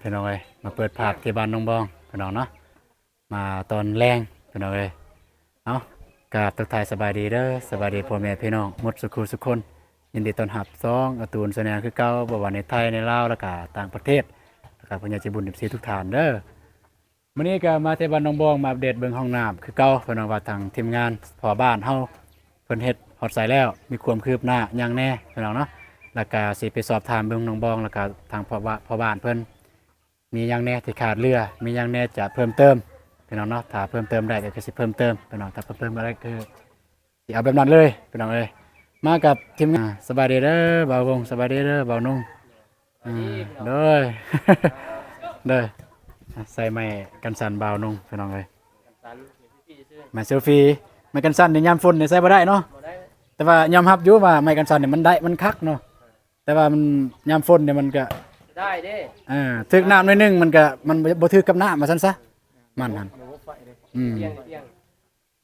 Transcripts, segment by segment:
ພີ່ນ້ອງເອີຍ ມາເປີດພາບທີ່ບ້ານໜອງບອງ ພີ່ນ້ອງເນາະ ມາຕອນແລງ ພີ່ນ້ອງເອີຍ. ເອົາ ກາບທັກທາຍສະບາຍດີເດີ ສະບາຍດີພໍ່ແມ່ພີ່ນ້ອງໝົດສູ່ຄູ່ສູ່ຄົນ. ຍິນດີຕ້ອນຮັບຊ່ອງອາຕູນ Channel ຄືເກົ່າ ບໍ່ວ່າໃນໄທ ໃນລາວ ແລ້ວກະຕ່າງປະເທດ ແລ້ວກະຜູ້ໃຫຍ່ໃຈບຸນ ເອັຟຊີ ທຸກທ່ານເດີ. ມື້ນີ້ກໍມາທີ່ບ້ານໜອງບອງ ມາອັບເດດເບິ່ງຫ້ອງນ້ຳຄືເກົ່າ ເພິ່ນວ່າທາງທີມງານພໍ່ບ້ານເຮົາ ເພິ່ນເຮັດຮອດໃສແລ້ວ ມີຄວາມຄືບໜ້າຫຍັງແດ່ ພີ່ນ້ອງເນາະ. ແລ້ວກໍຊິໄປສອບຖາມເບິ່ງໜອງບອງ ແລ້ວກໍທາງພໍ່ບ້ານ ພໍ່ບ້ານເພິ່ນ ມີຫຍັງແດ່ທີ່ຂາດເຫຼືອ ມີຫຍັງແດ່ຈະເພີ່ມເຕີມ ພີ່ນ້ອງເນາະ. ຖ້າເພີ່ມເຕີມໄດ້ກໍຄືຊິເພີ່ມເຕີມ ພີ່ນ້ອງ ຖ້າເພີ່ມເຕີມບໍ່ໄດ້ຄື ຊິເອົາແບບນັ້ນເລີຍ ພີ່ນ້ອງເອີຍ. ມາກັບທີມງານ ສະບາຍດີເດີບ່າວວົງ ສະບາຍດີເດີບ່າວນຸ່ງ. ອືມ ໂດຍ ໂດຍ ໃສ່ໄມ້ກັນສັ່ນບ່າວນຸ່ງ ພີ່ນ້ອງເອີຍ. ໄມ້ເຊລຟີ ໄມ້ກັນສັ່ນນີ້ຍາມຝົນນີ້ໃສ່ບໍ່ໄດ້ເນາະ. ແຕ່ວ່າຍອມຮັບຢູ່ວ່າໄມ້ກັນສັ່ນນີ້ມັນໄດ້ ມັນຄັກເນາະ ແຕ່ວ່າມັນຍາມຝົນນີ້ມັນກະ ໄດ້ເດ້ ເອີ ຖືກນ້ຳໜ້ອຍໜຶ່ງ ມັນກະ ມັນບໍ່ ບໍ່ຖືກກັບນ້ຳວ່າຊັ້ນຊະ ມັນຫັ້ນ. ອືມ ຍັ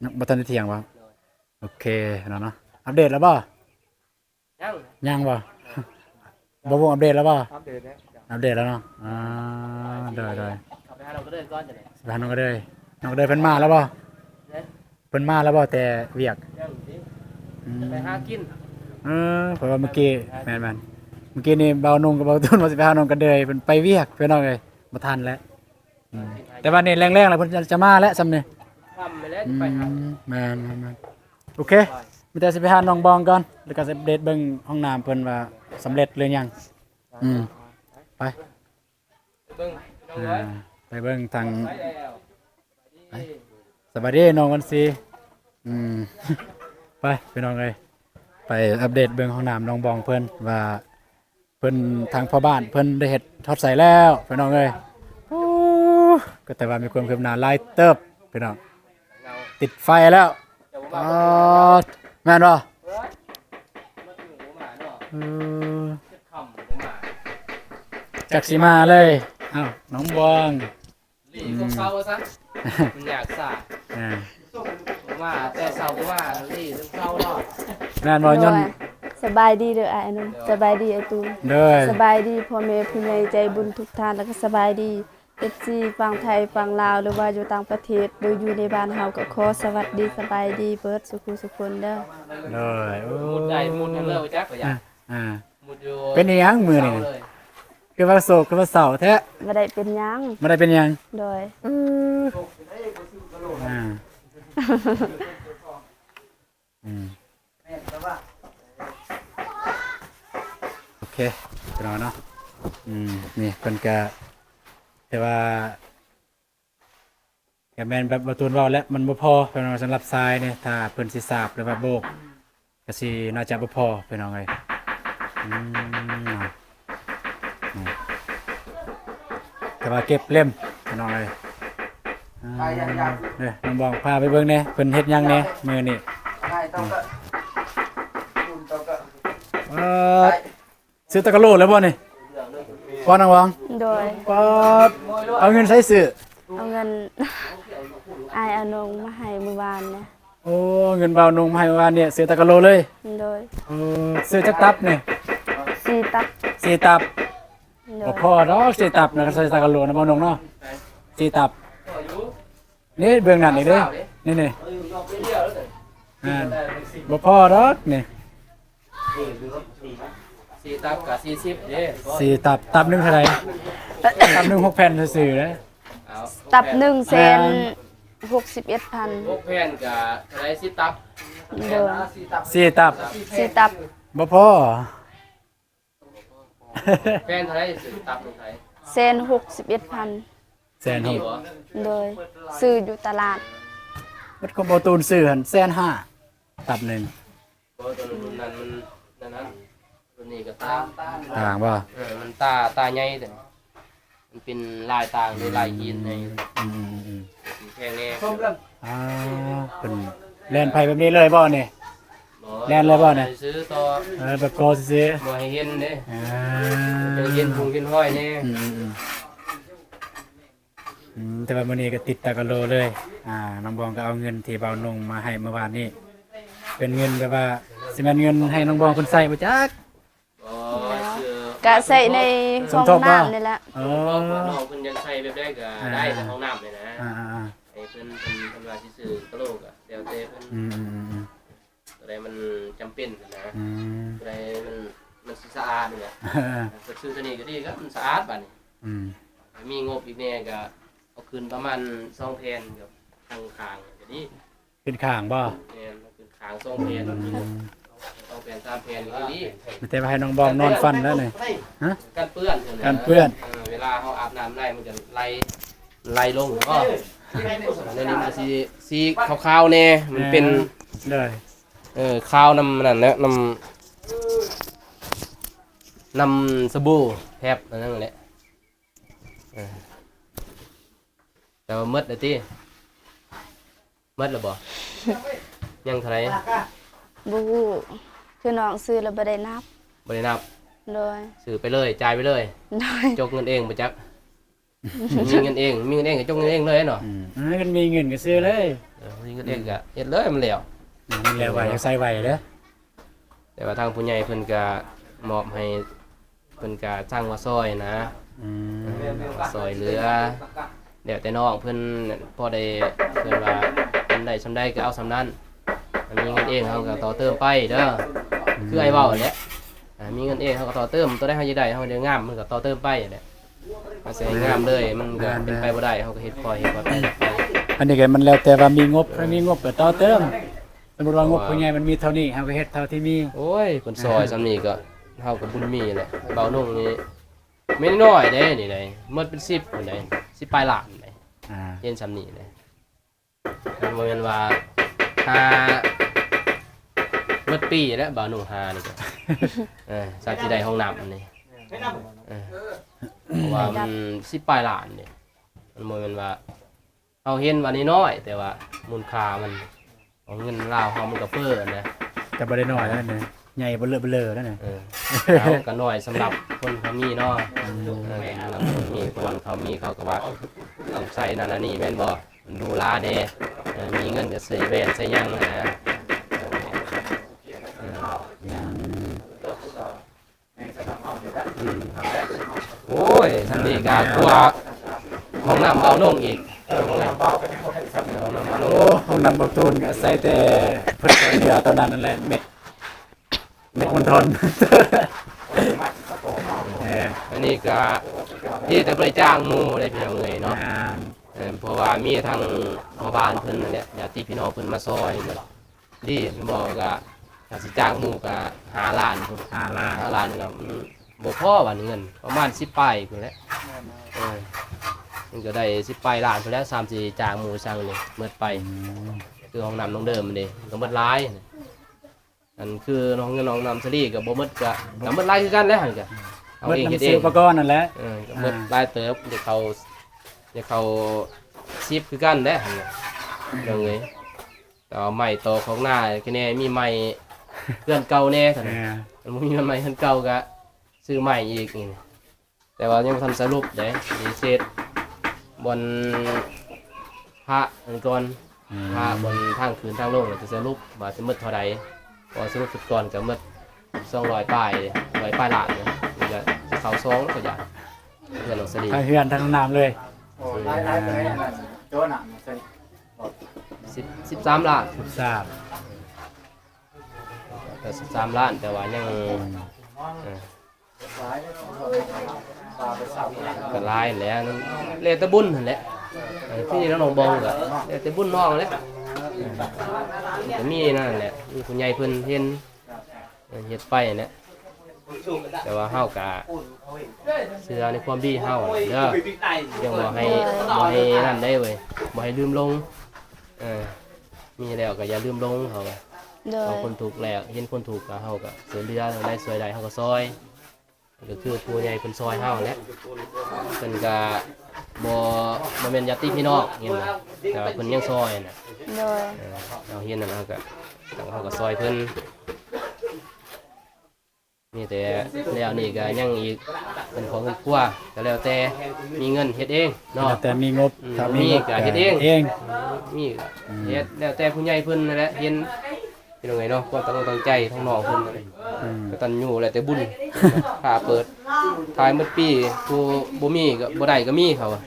ງບໍ່ທັນໄດ້ທ່ຽງບໍ່? ໂອເຄເນາະ ເນາະ ອັບເດດແລ້ວບໍ່? ຍັງ ຍັງບໍ່? ບໍ່ວງອັບເດດແລ້ວບໍ່? ອັບເດດແລ້ວ ອັບເດດແລ້ວເນາະ. ອ່າ ໂດຍໆ ເຂົ້າໄປຫານ້ອງກະເດີຍກ່ອນ ຈັ່ງໃດ ໄປຫານ້ອງກະເດີຍ. ນ້ອງກະເດີຍເພິ່ນມາແລ້ວບໍ່? ເດ້ ເພິ່ນມາແລ້ວບໍ່ແຕ່ວຽກ? ຍັງຕິ ອືມ ຈະໄປຫາກິນ. ເອີ ເພາະວ່າມື້ກີ້ ແມ່ນໆ ມື້ກີ້ນີ້ບ່າວນຸ່ງກັບບ່າວຕູນວ່າຊິໄປຫານ້ອງກະເດີຍ ເພິ່ນໄປວຽກ ພີ່ນ້ອງເອີຍ ບໍ່ທັນແລ້ວ. ອືມ ແຕ່ວ່ານີ້ແລງໆ ແລ້ວເພິ່ນຈະ ຈະມາແລ້ວ ຊ່ຳນີ້ ຄ່ຳແລ້ວຈະໄປຫາ. ອືມ ແມ່ນໆໆ ໂອເຄ ມີແຕ່ຊິໄປຫາໜອງບອງກ່ອນ ແລ້ວກໍຊິອັບເດດເບິ່ງຫ້ອງນ້ຳເພິ່ນວ່າສຳເລັດຫຼືຍັງ. ອືມ ໄປ ໄປເບິ່ງ ອ່າ ໄປເບິ່ງທາງ ໄປ ສະບາຍດີນ້ອງວັນຊີ. ອືມ ໄປພີ່ນ້ອງເອີຍ ໄປອັບເດດເບິ່ງຫ້ອງນ້ຳໜອງບອງເພິ່ນວ່າ ເພິ່ນ ທາງພໍ່ບ້ານເພິ່ນໄດ້ເຮັດຮອດໃສແລ້ວ ພີ່ນ້ອງເອີຍ. ໂອ້ ກໍແຕ່ວ່າມີຄວາມຄືບໜ້າຫຼາຍເຕີບ ພີ່ນ້ອງ ຕິດໄຟແລ້ວ. ປາດ ແມ່ນບໍ່? ເອີ ຈັກຊິມາເລີຍ. ເອົ້າ ໜອງບອງ ຫຼີ່ເຊົາໆ ວ່າຊັ້ນ ມັນຢາກສາ ອ່າ ມາແຕ່ເຊົ້າ ມາຫຼີ່ເຊົາໆ ເນາະ. ແມ່ນບໍ່? ໂດຍ ຍ້ອນ ສະບາຍດີເດີອ້າຍອານົງ ໂດຍ ສະບາຍດີອ້າຍຕູນ ໂດຍ ສະບາຍດີພໍ່ແມ່ຜູ້ໃຫຍ່ໃຈບຸນທຸກທ່ານ ແລ້ວກໍສະບາຍດີເອັຟຊີຝັ່ງໄທຝັ່ງລາວ ຫຼືວ່າຢູ່ຕ່າງປະເທດ ຫຼືຢູ່ໃນບ້ານເຮົາ ກໍຂໍສະຫວັດດີສະບາຍດີເບິດສູ່ຄູ່ສູ່ຄົນເດີ. ໂດຍ ໂອ້ ມຸດໄດ້ມຸດເລີຍ ບໍ່ຈັກວ່າຢາກ ອ່າ ອ່າ ມຸດຢູ່ ເປັນອີ່ຫຍັງມື້ນີ້? ເຊົາເລີຍ ຄືວ່າໂສກ ຄືວ່າເສົ້າແທ້? ບໍ່ໄດ້ເປັນຫຍັງ ບໍ່ໄດ້ເປັນຫຍັງ. ໂດຍ ເອີ ອ່າ ອືມ ໂອເຄ ພີ່ນ້ອງເນາະ. ອືມ ນີ້ເພິ່ນກະ ແຕ່ວ່າ ກະແມ່ນແບບບ່າວຕູນເວົ້າແຫຼະ ມັນບໍ່ພໍ ເພິ່ນວ່າສຳລັບຊາຍນີ້ ຖ້າເພິ່ນຊິສາບ ຫຼືວ່າໂບກ ກະຊິໜ້າຈະບໍ່ພໍ ພີ່ນ້ອງເອີຍ. ອືມ ແຕ່ວ່າເກັບເລັມ ພີ່ນ້ອງເອີຍ. ອ່າ ເດີ ນ້ອງບອງ ພາໄປເບິ່ງແດ່ ເພິ່ນເຮັດຫຍັງແດ່ມື້ນີ້. ເອີ ຊື້ຕະກະໂຫຼແລ້ວບໍ່ນີ້? ບໍ່ ນ້ອງບອງ? ໂດຍ ປາດ ເອົາເງິນໃສຊື້? ເອົາເງິນອ້າຍອານົງມາໃຫ້ມື້ວານນີ້. ໂອ້ ເງິນບ່າວນົງມາໃຫ້ມື້ວານນີ້ ຊື້ຕະກະໂຫຼເລີຍ? ໂດຍ ເອີ ຊື້ຈັກຕັບນີ້? ສີ່ຕັບ ສີ່ຕັບ. ໂດຍ ບໍ່ພໍດອກສີ່ຕັບນະ ໃສ່ຕະກະໂຫຼນະ ບ່າວນົງເນາະ ສີ່ຕັບ. ນີ້ເບື້ອງນັ້ນອີກເດ້ ນີ້ໆ ອ່າ ບໍ່ພໍດອກນີ້. ສີ່ຕັບກະສີ່ສິບເດ້ ສີ່ຕັບ ຕັບໜຶ່ງເທົ່າໃດ? ຕັບໜຶ່ງຫົກແຜ່ນຊື່ໆເດ້. ຕັບໜຶ່ງແສນຫົກສິບເອັດພັນ ຫົກແຜ່ນກະເທົ່າໃດ? ສິບຕັບ. ໂດຍ ສີ່ຕັບ ສີ່ຕັບ ບໍ່ພໍ. ແຜ່ນເທົ່າໃດ? ຕັບໜຶ່ງເທົ່າໃດ? ແສນຫົກສິບເອັດພັນ. ແສນຫົກ ໂດຍ ຊື້ຢູ່ຕະຫຼາດ. ບັດຂອງບ່າວຕູນຊື້ຫັ້ນແສນຫ້າ ຕັບໜຶ່ງ. ບໍ່ ຕົວນັ້ນມັນ ນັ້ນ ນັ້ນ ຕົວນີ້ກໍຕ່າງ ຕ່າງບໍ່? ເອີ ມັນຕາ ຕາໃຫຍ່ ຕົວນີ້ມັນເປັນລາຍຕ່າງເດ້ ລາຍຫີນໃຫຍ່. ອືມໆໆ ແຂງແນ່. ອ່າ ເພິ່ນແລ່ນໄປແບບນີ້ເລີຍບໍ່ນີ້? ບໍ່ ແລ່ນເລີຍບໍ່ນີ້? ຊື້ຕໍ່ ເອີ ແບບກໍຊື່ໆ ບໍ່ໃຫ້ເຫັນເດ້. ອ່າ ເຫັນ ເຫັນຮຸ່ງເຫັນຮອຍແນ່. ອືມໆໆ ອືມ ແຕ່ວ່າມື້ນີ້ກໍຕິດຕະກະໂຫຼເລີຍ. ອ່າ ນ້ອງບອງກໍເອົາເງິນທີ່ບ່າວນຸ່ງມາໃຫ້ເມື່ອວານນີ້ ເປັນເງິນແບບວ່າ ຊິແມ່ນເງິນໃຫ້ນ້ອງບອງເພິ່ນໃຊ້ບໍ່ຈັກ. ກະໃຊ້ໃນ ສົມທົບບໍ່? ຫ້ອງນ້ຳນີ້ແຫຼະ. ເອີ ນ້ອງເພິ່ນຢາກໃສ່ແບບໃດກໍໄດ້ ອ່າ ໃນຫ້ອງນ້ຳນີ້ນະ. ອ່າໆໆ ໃຫ້ເພິ່ນ ເພິ່ນ ເພິ່ນວ່າຊິຊື້ກະໂຫຼກກໍແລ້ວແຕ່ເພິ່ນ. ອືມໆໆໆ ຕົວໃດມັນຈຳເປັນນະ. ອືມ ຕົວໃດມັນ ມັນຊິສະອາດນີ້ແຫຼະ. ເອີ ຊື້ຕົວນີ້ກໍດີ ກໍມັນສະອາດບາດນີ້. ອືມ ມີງົບອີກແດ່ກໍເອົາຂຶ້ນປະມານສອງແຜ່ນ ກັບທາງຂ້າງກໍດີ. ຂຶ້ນຂ້າງບໍ່? ແມ່ນ ຂຶ້ນຂ້າງສອງແຜ່ນ. ອືມ ສອງແຜ່ນສາມແຜ່ນກໍຍັງດີ. ມີແຕ່ວ່າໃຫ້ນ້ອງບອມນອນຝັນແລ້ວນີ້. ຮະ? ກັນເປື້ອນ ກັນເປື້ອນ. ເອີ ເວລາເຮົາອາບນ້ຳໄດ້ ມັນຈະໄຫຼ ໄຫຼລົງ. ອໍ ອັນນີ້ມັນຊິສີຂາວໆແດ່ ມັນເປັນ ເອີ ໂດຍ ເອີ ຄາວນຳນັ້ນແຫຼະ ນຳ ນຳສະບູແຟບອັນນັ້ນແຫຼະ. ເອີ ແຕ່ວ່າໝົດແລ້ວຕິ? ໝົດແລ້ວບໍ່? ຍັງເທົ່າໃດ? ບໍ່ຮູ້ ຄືນ້ອງຊື້ແລ້ວບໍ່ໄດ້ນັບ. ບໍ່ໄດ້ນັບ? ໂດຍ ຊື້ໄປເລີຍ ຈ່າຍໄປເລີຍ. ໂດຍ ຈົກເງິນເອງບໍ່ຈັກ. ມີເງິນເອງ ມີເງິນເອງກໍຈົກເງິນເອງເລີຍເນາະ. ອືມ ເອີ ມັນມີເງິນກໍຊື້ເລີຍ. ເອີ ມີເງິນເອງກໍເຮັດເລີຍ ມັນແລ້ວ. ອືມ ມັນແລ້ວໄວ ໃຊ້ໄວເດ້. ແຕ່ວ່າທາງຜູ້ໃຫຍ່ເພິ່ນກະມອບໃຫ້ ເພິ່ນກະສັ່ງວ່າຊ່ອຍນະ. ອືມ ເອີ ວ່າຊ່ອຍເຫຼືອ ແລ້ວແຕ່ນ້ອງເພິ່ນພໍໄດ້ ເພິ່ນວ່າເພິ່ນໄດ້ສ່ຳໃດກໍເອົາສ່ຳນັ້ນ. ມີເງິນເອງເຮົາກໍຕໍ່ເຕີມໄປເດີ. ອືມ ຄືອ້າຍເວົ້າຫັ້ນແຫຼະ ອ່າ ມີເງິນເອງເຮົາກໍຕໍ່ເຕີມ ຕົວໃດເຮົາຢາກໄດ້ ເຮົາໄດ້ງາມ ມັນກໍຕໍ່ເຕີມໄປຫັ້ນແຫຼະ. ມັນຊິໃຫ້ງາມເລີຍ ມັນກໍເປັນໄປບໍ່ໄດ້ ເຮົາກໍເຮັດຄ່ອຍ ເຮັດຄ່ອຍໄປ. ອັນນີ້ກໍມັນແລ້ວແຕ່ວ່າມີງົບ ເອີ ຖ້າມີງົບກໍຕໍ່ເຕີມ. ສົມມຸດວ່າງົບຜູ້ໃຫຍ່ມັນມີເທົ່ານີ້ ເຮົາກໍເຮັດເທົ່າທີ່ມີ. ໂອ້ຍ ເພິ່ນຊ່ອຍສ່ຳນີ້ກໍເຮົາກໍບຸນມີແຫຼະ. ເບົາໜຸ່ງນີ້ແມ່ນນ້ອຍເດ້ນີ້ໃດ ໝົດເປັນສິບພຸ້ນໃດ ສິບປາຍລ້ານໃດ. ອ່າ ເຫັນສ່ຳນີ້ໃດ ມັນບໍ່ແມ່ນວ່າຫາໝົດປີແລ້ວ ເບົາໜຸ່ງຫານີ້ກໍ ເອີ ສັກຊິໄດ້ຫ້ອງນ້ຳນີ້. ເອີ ເພາະວ່າມັນສິບປາຍລ້ານເດ້ ມັນບໍ່ແມ່ນວ່າ ເຮົາເຫັນວ່ານ້ອຍໆ ແຕ່ວ່າມູນຄ່າມັນ ຂອງເງິນລາວເຮົາມັນກໍເຟີ້ນະ. ແຕ່ບໍ່ໄດ້ນ້ອຍແລ້ວນະ ໃຫຍ່ເບີເລີເບີເລີແລ້ວນະ. ເອີ ເຮົາກໍນ້ອຍສຳລັບຄົນເຂົາມີເນາະ. ອືມ ເອີ ສຳລັບຄົນມີ ຄົນເຂົາມີເຂົາກໍວ່າຕ້ອງໃຊ້ນັ້ນອັນນີ້ແມ່ນບໍ່? ມັນຫຼູຫຼາແດ່ ເອີ ມີເງິນກໍຊື້ແວ່ນຊື້ຫຍັງນະ. ເອີ ອືມ ໂອ້ຍ ສ່ຳນີ້ກໍກວ່າຫ້ອງນ້ຳເບົາໜຸ່ງອີກ. ໂອ້ ຫ້ອງນ້ຳເບົາໜຸ່ງ ໂອ້ ຫ້ອງນ້ຳເບົາຕູນກໍໃສ່ແຕ່ເພິ່ນເຫຼືອຕອນນັ້ນນັ້ນແຫຼະ ເມັດ ເມັດມັນທົນ. ເອີ ອັນນີ້ກໍດີແຕ່ບໍ່ໄດ້ຈ້າງໝູ່ເດ້ພີ່ນ້ອງເອີຍເນາະ. ເອີ ເພາະວ່າມີທາງພໍ່ບ້ານເພິ່ນນັ້ນແຫຼະ ຍາດຕິພີ່ນ້ອງເພິ່ນມາຊ່ອຍ. ດີບໍ່ ກະຖ້າຊິຈ້າງໝູ່ກະຫ້າລ້ານພຸ້ນ. ຫ້າລ້ານ ຫ້າລ້ານກໍບໍ່ພໍບາດນີ້ ເງິນປະມານສິບປາຍພຸ້ນແຫຼະ. ເອີ ມັນກໍໄດ້ສິບປາຍລ້ານພຸ້ນແຫຼະ ສ່ຳຊິຈ້າງໝູ່ຊ່າງນີ້ໝົດໄປ. ອືມ ຄືຫ້ອງນ້ຳນ້ອງເດີມນີ້ກໍໝົດຫຼາຍ. ອັນຄືນ້ອງເງິນນ້ອງນ້ຳສະລີກໍບໍ່ໝົດ ກໍ ກໍໝົດຫຼາຍຄືກັນແຫຼະ. ຫັ້ນກໍເຮົາເອງເຮັດເອງ ໝົດນຳຊື້ອຸປະກອນນັ້ນແຫຼະ. ເອີ ກໍໝົດຫຼາຍເຕີບ ໄດ້ເຂົ້າ ໄດ້ເຂົ້າສິບຄືກັນແຫຼະ ຫັ້ນແຫຼະ ນ້ອງເອີຍ. ຕໍ່ໄມ້ຕໍ່ຂອງໜ້າແດ່ ມີໄມ້ເຮືອນເກົ່າແດ່. ເອີ ຄັນບໍ່ມີໄມ້ເຮືອນເກົ່າກໍຊື້ໃໝ່ອີກ. ແຕ່ວ່າຍັງບໍ່ທັນສະຫຼຸບເດ້ ມີເສດບ່ອນພະນັ້ນກ່ອນ. ອືມ ພະບ່ອນທາງຂຶ້ນທາງລົງ ຈະສະຫຼຸບວ່າຊິໝົດເທົ່າໃດ. ເພາະວ່າສະຫຼຸບສຸດກ່ອນກໍໝົດສອງຮ້ອຍປາຍ ຮ້ອຍປາຍລ້ານເດ້. ມັນກໍເຂົ້າຊອງແລ້ວກໍຢາກ ເຮືອນນ້ອງສະລີ ທັງເຮືອນທັງນ້ຳເລີຍ. ໂອ້ ຫຼາຍໆ ເທົ່າໃດອັນນັ້ນ ໂຈນະ? ສິບ ສິບສາມລ້ານ. ສິບສາມ ກໍສິບສາມລ້ານ ແຕ່ວ່າຍັງ ອືມ ເອີ ກໍຫຼາຍແຫຼະ ແລ້ວແຕ່ບຸນຫັ້ນແຫຼະ. ເອີ ຄືນ້ອງບອງກໍແລ້ວແຕ່ບຸນນ້ອງແຫຼະ. ເອີ ກໍມີນັ້ນແຫຼະ ມີຜູ້ໃຫຍ່ເພິ່ນເຫັນ ເອີ ເຮັດໄປຫັ້ນແຫຼະ. ແຕ່ວ່າເຮົາກະເຊື່ອໃນຄວາມດີເຮົາເດີ ຍັງບໍ່ໃຫ້ ບໍ່ໃຫ້ນັ້ນໄດ້ເວີຍ ບໍ່ໃຫ້ລືມລົງ. ເອີ ມີແລ້ວກໍຢ່າລືມລົງ ເຮົາວ່າ. ໂດຍ ເຮົາຄົນທຸກແລ້ວ ເຫັນຄົນທຸກກໍເຮົາກໍຊ່ວຍເຫຼືອ ໄດ້ຊ່ວຍໄດ້ເຮົາກໍຊ່ອຍ. ກໍຄືຜູ້ໃຫຍ່ເພິ່ນຊ່ອຍເຮົາແຫຼະ ເພິ່ນກໍບໍ່ ບໍ່ແມ່ນຍາດຕິພີ່ນ້ອງ ເຫັນບໍ່ ແຕ່ວ່າເພິ່ນຍັງຊ່ອຍນະ. ໂດຍ ເອີ ເຮົາເຫັນນັ້ນເຮົາກໍ ເຮົາກໍຊ່ອຍເພິ່ນ. ມີແຕ່ແລ້ວນີ້ກໍຍັງອີກ ເປັນຂອງເຮືອນຄົວ ກໍແລ້ວແຕ່ມີເງິນເຮັດເອງເນາະ. ແລ້ວແຕ່ມີງົບ ອືມ ຖ້າມີງົບກໍເຮັດເອງ ເອງ ມີກໍ ອືມ ເຮັດ ແລ້ວແຕ່ຜູ້ໃຫຍ່ເພິ່ນນັ້ນແຫຼະ ເຫັນ ພີ່ນ້ອງເອີຍເນາະ ຄວາມຕັ້ງອົກຕັ້ງໃຈຂອງນ້ອງເພິ່ນນັ້ນແຫຼະ. ອືມ ກະຕັນຍູແລ້ວແຕ່ບຸນ ພາເປີດ ຖ່າຍໝົດປີ ຜູ້ບໍ່ມີກະບໍ່ໄດ້ກະມີ ເຂົາວ່າ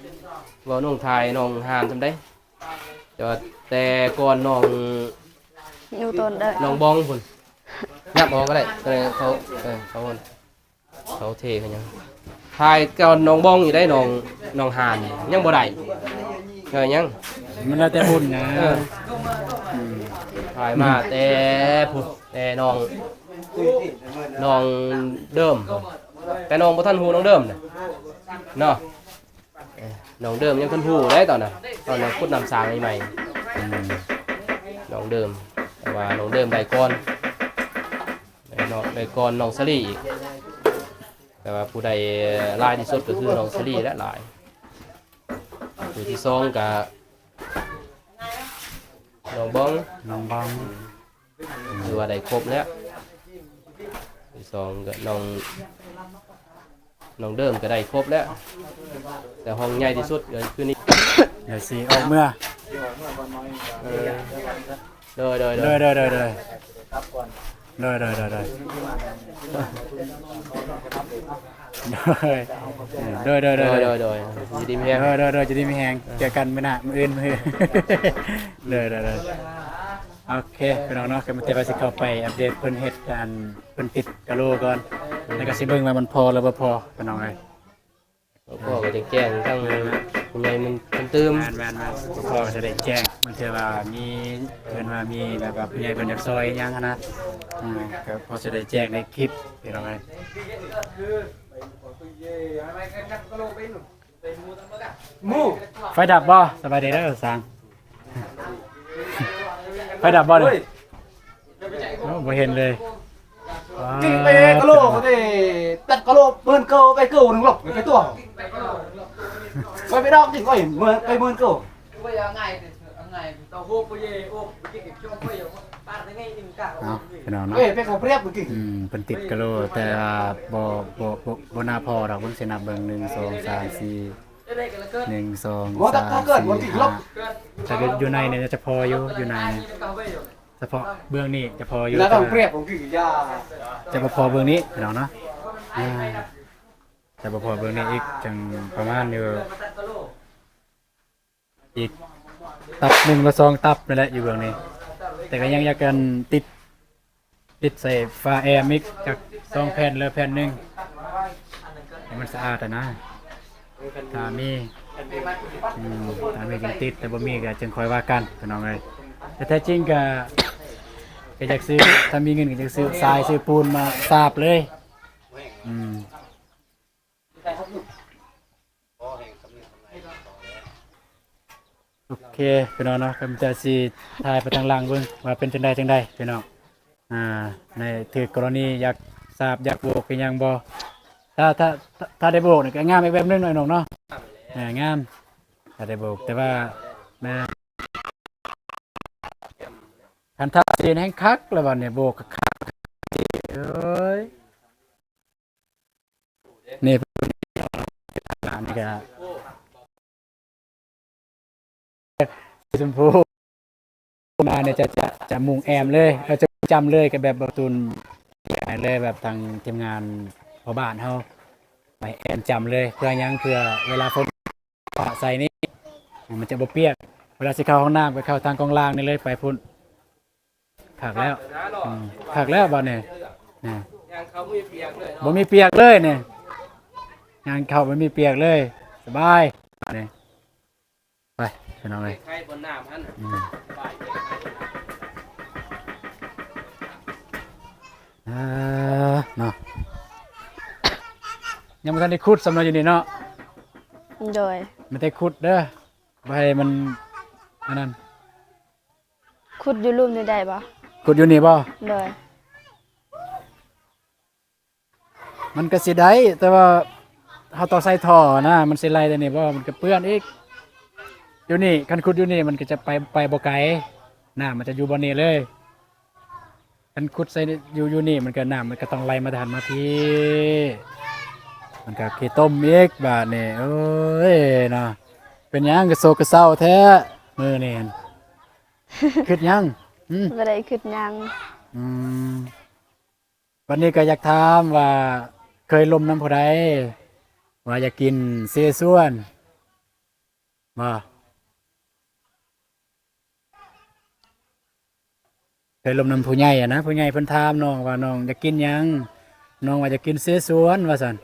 ເວົ້ານ້ອງຖ່າຍນ້ອງຫານຊ່ຳໃດ ແຕ່ວ່າແຕ່ກ່ອນນ້ອງ ຢູ່ຕົ້ນເດີ ນ້ອງບອງພຸ້ນ ຍັບອອກກະໄດ້ ກະໄດ້ເຂົາ ເອີ ເຂົາ ເຂົາເທເຂົາຫຍັງ ຖ່າຍກ່ອນນ້ອງບອງຢູ່ໄດ໋ ນ້ອງ ນ້ອງຫານຍັງບໍ່ໄດ້ ເອີ ຍັງ ມັນແລ້ວແຕ່ບຸນນະ ເອີ ອືມ ຖ່າຍມາແຕ່ພຸ້ນ ແຕ່ນ້ອງ ນ້ອງເດີມ ແຕ່ນ້ອງບໍ່ທັນຮູ້ນ້ອງເດີມນະ ເນາະ ເອີ ນ້ອງເດີມຍັງທັນຮູ້ເດ້ຕອນນັ້ນ ຕອນນັ້ນຂຸດນ້ຳສ້າງໃໝ່ໆ ອືມ ນ້ອງເດີມ ແຕ່ວ່ານ້ອງເດີມໄດ້ກ່ອນ ໄດ້ເນາະ ໄດ້ກ່ອນນ້ອງສາລີອີກ ແຕ່ວ່າຜູ້ໄດ້ຫຼາຍທີ່ສຸດກະຄືນ້ອງສາລີແຫຼະຫຼາຍ ຜູ້ທີສອງກະນ້ອງບອງ ນ້ອງບອງ ຖືວ່າໄດ້ຄົບແລ້ວ ທີສອງກະນ້ອງ ນ້ອງເດີມກະໄດ້ຄົບແລ້ວ ແຕ່ຫ້ອງໃຫຍ່ທີ່ສຸດກະຄືນີ້ ດຽວຊິອອກເມືອ ເອີ ໂດຍ ໂດຍ ໂດຍ ໂດຍ ໂດຍ ໂດຍ ໂດຍ ໂດຍ ໂດຍ ໂດຍ ໂດຍ ໂດຍ ໂດຍ ໂດຍ ໂດຍ ໂດຍ ຢູ່ດີມີແຮງ ໂດຍ ໂດຍ ໂດຍ ຢູ່ດີມີແຮງ ເຈີກັນມື້ໜ້າ ມື້ອື່ນ ມື້ ໂດຍ ໂດຍ ໂດຍ ໂອເຄ ພີ່ນ້ອງເນາະ ກະມີແຕ່ວ່າຊິເຂົ້າໄປອັບເດດເພິ່ນເຮັດອັນ ເພິ່ນຕິດກະໂຫຼກ່ອນ ແລ້ວກະຊິເບິ່ງວ່າມັນພໍຫຼືບໍ່ພໍ ພີ່ນ້ອງເອີຍ ບໍ່ພໍກະຈະແຈ້ງທາງຜູ້ໃຫຍ່ມັນ ເພິ່ນຕື່ມ ແມ່ນໆໆ ບໍ່ພໍກະຈະໄດ້ແຈ້ງ ບາງເທື່ອວ່າມີ ເພິ່ນວ່າມີແບບວ່າຜູ້ໃຫຍ່ເພິ່ນຢາກຊ່ອຍຫຍັງຫັ້ນນະ ອືມ ກະພໍຊິໄດ້ແຈ້ງໃນຄລິບ ພີ່ນ້ອງເອີຍ ໄຟດັບບໍ່? ສະບາຍດີເດີຊ່າງ ໄຟດັບບໍ່ນີ້? ໂອ້ ບໍ່ເຫັນເລີຍ ກິນໄປກະໂລ ເອີ ເດ້ ຕັດກະໂລ ເມີນເກີາ ໄປເກີາໜຶ່ງລອບ ໄປຕົວະ ໄປ ໄປດອກຈິງ ໄປເມີນ ໄປເມີນເກີາ ເອົາ ພີ່ນ້ອງເນາະ ເອີ ເປັນຂອງເປຍບມື້ກີ້ ອືມ ເພິ່ນຕິດກະໂລ ແຕ່ວ່າບໍ່ ບໍ່ ບໍ່ ບໍ່ໜ້າພໍດອກ ເບິ່ງຊິນັບເບິ່ງ ໜຶ່ງ ສອງ ສາມ ສີ່ ໜຶ່ງ ສອງ ສາມ ສີ່ ຫ້າ ຖ້າຢູ່ໃນນີ້ຈະພໍຢູ່ ຢູ່ໃນນີ້ ສະເພາະເບື້ອງນີ້ຈະພໍຢູ່ ແຕ່ວ່າ ຈະບໍ່ພໍເບື້ອງນີ້ພີ່ນ້ອງເນາະ ອາ ຈະບໍ່ພໍເບື້ອງນີ້ອີກ ຈັ່ງປະມານຢູ່ ອີກຕັບໜຶ່ງຫຼືສອງຕັບນີ້ແຫຼະ ຢູ່ເບື້ອງນີ້ ແຕ່ກະຍັງຢາກອັນຕິດ ຕິດໃສ່ຝາແອມອີກຈັກສອງແຜ່ນ ຫຼືແຜ່ນໜຶ່ງ ໃຫ້ມັນສະອາດຫັ້ນນະ ຖ້າມີ ອືມ ຖ້າມີຈຶ່ງຕິດ ແຕ່ບໍ່ມີກະຈຶ່ງຄ່ອຍວ່າກັນ ພີ່ນ້ອງເອີຍ ແຕ່ແທ້ຈິງກະ ກະຢາກຊື້ ຖ້າມີເງິນກະຢາກຊື້ຊາຍ ຊື້ປູນມາສາບເລີຍ ອືມ. ໂອເຄ ພີ່ນ້ອງເນາະ ກະມີແຕ່ຊິຖ່າຍໄປທາງຫຼັງເບິ່ງວ່າເປັນຈັ່ງໃດຈັ່ງໃດພີ່ນ້ອງ ອາ ໃນຖືກກໍລະນີຢາກສາບຢາກໂບກອີ່ຫຍັງບໍ່ ຖ້າ ຖ້າ ຖ້າ ຖ້າໄດ້ໂບກນີ້ກະງາມອີກແບບໜຶ່ງເນາະ ເນາະ ອາ ງາມ ຖ້າໄດ້ໂບກ ແຕ່ວ່າ ແມ່ນ ຄັນທາສີແຮ່ງຄັກແລ້ວບັດນີ້ ໂບກກະຄັກ ເອີຍ. ນີ້ ອັນນີ້ກະ ສີຊົມພູ ມານີ້ຈະ ຈະ ຈະມຸງແອ້ມເລີຍ ເອີ ຈະຈ້ຳເລີຍ ກະແບບບໍ່ຕູນ ເລີຍ ແບບທາງທີມງານພໍ່ບ້ານເຮົາ ໄປແອ້ມຈ້ຳເລີຍ ເພື່ອຫຍັງ ເພື່ອເວລາຝົນຟ້າໃສ່ນີ້ ມັນຈະບໍ່ປຽກ ເວລາຊິເຂົ້າຫ້ອງນ້ຳ ກະເຂົ້າທາງກອງລ່າງນີ້ເລີຍ ໄປພຸ້ນ. ຄັກແລ້ວ ອືມ ຄັກແລ້ວບາດນີ້ ນີ້ ບໍ່ມີປຽກເລີຍນີ້ ຍ່າງເຂົ້າບໍ່ມີປຽກເລີຍ ສະບາຍ ບາດນີ້ ໄປ ພີ່ນ້ອງເອີຍ ອືມ ເອີ ເນາະ ຍັງບໍ່ທັນໄດ້ຂຸດຊ້ຳເນາະ ຢູ່ນີ້ເນາະ ໂດຍ ມີແຕ່ຂຸດເດີ ບໍ່ໃຫ້ມັນ ອັນນັ້ນ ຂຸດຢູ່ລຸ່ມນີ້ໄດ້ບໍ່? ຂຸດຢູ່ນີ້ບໍ່? ໂດຍ ມັນກະຊິໄດ້ ແຕ່ວ່າເຮົາຕ້ອງໃສ່ທໍ່ນະ ມັນຊິໄຫຼແຕ່ນີ້ບໍ່? ມັນກະເປື້ອນອີກ ຢູ່ນີ້ ຄັນຂຸດຢູ່ນີ້ມັນກະຈະໄປ ໄປບໍ່ໄກ ນ້ຳມັນຈະຢູ່ບ່ອນນີ້ເລີຍ ຄັນຂຸດໃສ່ຢູ່ ຢູ່ນີ້ມັນກະ ນ້ຳມັນກະຕ້ອງໄຫຼມາແຕ່ຫັ້ນມາພີ້ ມັນກະຂີ້ຕົມອີກບາດນີ້ ໂອ້ຍເນາະ ເປັນຫຍັງກະໂສກກະເສົ້າແທ້ມື້ນີ້ຫັ້ນ? ຄຶດຫຍັງ? ຫືມ ບໍ່ໄດ້ຄຶດຫຍັງ ອືມ. ບັດນີ້ກໍຢາກຖາມວ່າ ເຄີຍລົມນຳຜູ້ໃດ ວ່າຢາກກິນເຊຊວນ ບໍ່? ເຄີຍລົມນຳຜູ້ໃຫຍ່ຫັ້ນນະ, ຜູ້ໃຫຍ່ເພິ່ນຖາມນ້ອງວ່າ ນ້ອງຢາກກິນຫຍັງ? ນ້ອງວ່າຢາກກິນເຊຊວນວ່າຊັ້ນ.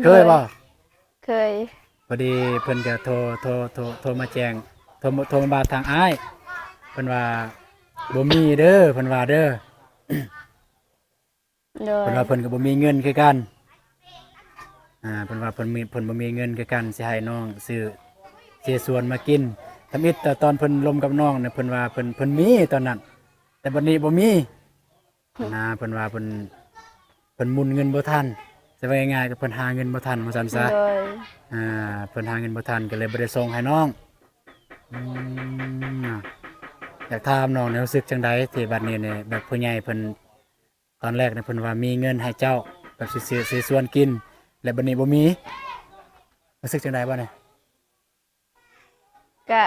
ເຄີຍບໍ່? ເຄີຍ. ພໍດີເພິ່ນກໍໂທ ໂທ ໂທ ໂທມາແຈ້ງ ໂທ ໂທມາບາດທາງອ້າຍ ເພິ່ນວ່າ ບໍ່ມີເດີ ເພິ່ນວ່າເດີ. ໂດຍ. ເພິ່ນວ່າເພິ່ນກໍບໍ່ມີເງິນຄືກັນ. ອ່າ ເພິ່ນວ່າເພິ່ນມີ ເພິ່ນບໍ່ມີເງິນຄືກັນ ຊິໃຫ້ນ້ອງຊື້ເຊຊວນມາກິນ. ທຳອິດແຕ່ຕອນເພິ່ນລົມກັບນ້ອງນະ ເພິ່ນວ່າເພິ່ນ ເພິ່ນມີຕອນນັ້ນ ແຕ່ບັດນີ້ບໍ່ມີ. ນະ ເພິ່ນວ່າເພິ່ນ ເພິ່ນໝູນເງິນບໍ່ທັນ ແຕ່ວ່າງ່າຍໆ ກໍເພິ່ນຫາເງິນບໍ່ທັນວ່າຊັ້ນຊະ. ໂດຍ. ອ່າ ເພິ່ນຫາເງິນບໍ່ທັນ ກໍເລີຍບໍ່ໄດ້ສົ່ງໃຫ້ນ້ອງ. ອືມ ຢາກຖາມນ້ອງແນວ ຮູ້ສຶກຈັ່ງໃດທີ່ບັດນີ້ນີ້ ແບບຜູ້ໃຫຍ່ເພິ່ນ ຕອນແລກນີ້ເພິ່ນວ່າມີເງິນໃຫ້ເຈົ້າ ແບບຊິຊື້ ຊື້ຊວນກິນ ແລະບັດນີ້ບໍ່ມີ ຮູ້ສຶກຈັ່ງໃດບັດນີ້? ກະ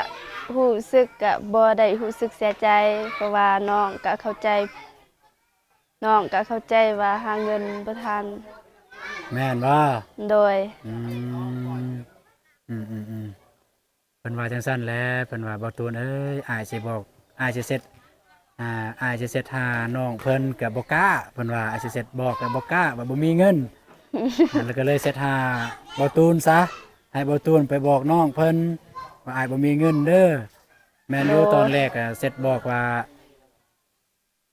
ຮູ້ສຶກ ກະບໍ່ໄດ້ຮູ້ສຶກເສຍໃຈ ເພາະວ່ານ້ອງກະເຂົ້າໃຈ ນ້ອງກະເຂົ້າໃຈວ່າຫາເງິນບໍ່ທັນ. ແມ່ນບໍ່? ໂດຍ. ອືມ ອືມໆໆ ເພິ່ນວ່າຈັ່ງຊັ້ນແຫຼະ ເພິ່ນວ່າ ບ່າວຕູນເອີຍ ອ້າຍຊິບອກ ອ້າຍຊິເຊັດ ອ່າ ອ້າຍຊິເຊັດຫານ້ອງເພິ່ນກໍບໍ່ກ້າ ເພິ່ນວ່າ ອ້າຍຊິເຊັດບອກກໍບໍ່ກ້າ ວ່າບໍ່ມີເງິນ. ອ່າ ແລ້ວກໍເລີຍເຊັດຫາບ່າວຕູນຊະ ໃຫ້ບ່າວຕູນໄປບອກນ້ອງເພິ່ນວ່າ ອ້າຍບໍ່ມີເງິນເດີ. ແມ່ນຢູ່. ໂດຍ. ຕອນແລກກໍເຊັດບອກວ່າ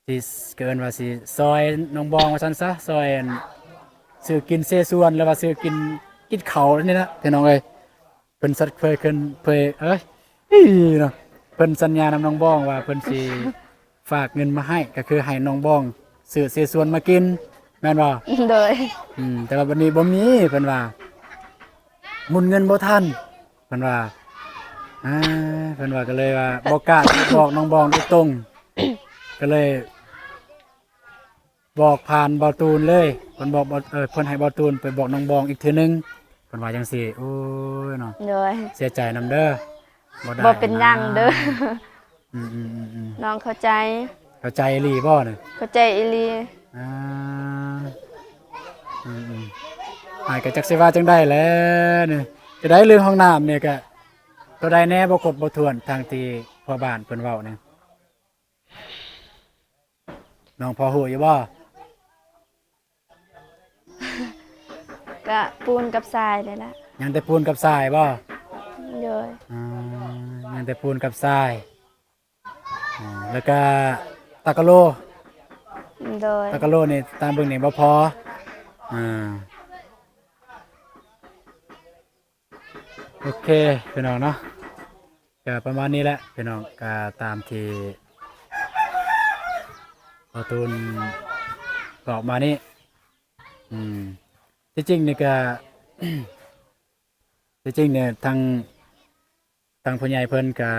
ຊິ ກໍເອີ້ນວ່າຊິຊ່ອຍນ້ອງບອງວ່າຊັ້ນຊະ ຊ່ອຍອັນ ຊື້ກິນເຊຊວນ ຫຼືວ່າຊື້ກິນ ກິນເຂົ້ານີ້ນະ ພີ່ນ້ອງເອີຍ. ເພິ່ນສັດເຜີຍຂຶ້ນເຜີຍ ເອີຍ ອີເນາະ ເພິ່ນສັນຍານຳນ້ອງບອງວ່າເພິ່ນຊິຝາກເງິນມາໃຫ້ ກໍຄືໃຫ້ນ້ອງບອງຊື້ເຊຊວນມາກິນ ແມ່ນບໍ່? ໂດຍ. ອືມ ແຕ່ວ່າບັດນີ້ບໍ່ມີ ເພິ່ນວ່າໝູນເງິນບໍ່ທັນ ເພິ່ນວ່າ ອ່າ ເພິ່ນວ່າ ກໍເລີຍວ່າບໍ່ກ້າບອກນ້ອງບອງໂດຍຕົງ ກໍເລີຍ ບອກຜ່ານບ່າວຕູນເລີຍ ເພິ່ນບອກ ເອີ ເພິ່ນໃຫ້ບ່າວຕູນໄປບອກນ້ອງບອງອີກເທື່ອໜຶ່ງ ເພິ່ນວ່າຈັ່ງຊີ້. ໂອ້ຍເນາະ. ໂດຍ. ເສຍໃຈນຳເດີ ບໍ່ໄດ້ ບໍ່ເປັນຫຍັງເດີ. ອືມໆໆໆ ນ້ອງເຂົ້າໃຈ ເຂົ້າໃຈອີ່ຫຼີບໍ່ນີ້? ເຂົ້າໃຈອີ່ຫຼີ. ອ່າ ອືມໆ ອ້າຍກໍຈັກຊິວ່າຈັ່ງໃດແຫຼະນີ້. ຈະໄດ້ເລື່ອງຫ້ອງນ້ຳນີ້ກະ ຕົວໃດແດ່ບໍ່ຄົບບໍ່ຖ້ວນ ທາງທີ່ພໍ່ບ້ານເພິ່ນເວົ້ານີ້? ນ້ອງພໍຮູ້ຢູ່ບໍ່? ກະປູນກັບຊາຍນີ້ລະ. ຍັງແຕ່ປູນກັບຊາຍບໍ່? ໂດຍ. ອືມ ຍັງແຕ່ປູນກັບຊາຍ. ອືມ ແລ້ວກະຕາກະໂລ? ໂດຍ. ຕາກະໂລນີ້ຕາມເບິ່ງນີ້ບໍ່ພໍ. ອ່າ ໂອເຄ ພີ່ນ້ອງເນາະ ກະປະມານນີ້ແຫຼະພີ່ນ້ອງ ກະຕາມທີ່ບ່າວຕູນບອກມານີ້. ອືມ ທີ່ຈິງນີ້ກະ ທີ່ຈິງນີ້ທາງ ທາງຜູ້ໃຫຍ່ເພິ່ນກະ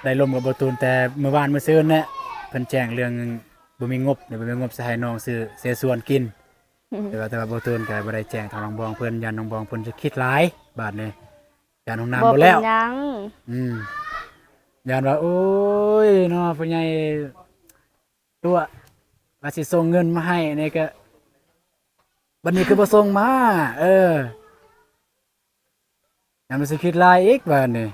ໄດ້ລົມກັບບ່າວຕູນແຕ່ມື້ວານມື້ຊືນແຫຼະ ເພິ່ນແຈ້ງເລື່ອງບໍ່ມີງົບ ບໍ່ມີງົບຊິໃຫ້ນ້ອງຊື້ເຊຊວນກິນ. ແຕ່ວ່າ ແຕ່ວ່າບ່າວຕູນກໍບໍ່ໄດ້ແຈ້ງທາງນ້ອງບອງເພິ່ນ ຢ້ານນ້ອງບອງເພິ່ນຈະຄິດຫຼາຍບາດນີ້ ຢ້ານຫ້ອງນ້ຳບໍ່ແລ້ວ. ບໍ່ເປັນຫຍັງ. ອືມ ຢ້ານວ່າ ໂອ້ຍເນາະ ຜູ້ໃຫຍ່ຕົວະວ່າຊິສົ່ງເງິນມາໃຫ້ນີ້ກະ ບັດນີ້ຄືບໍ່ສົ່ງມາ. ເອີ ຍັງຊິຄິດຫຼາຍອີກບາດນີ້.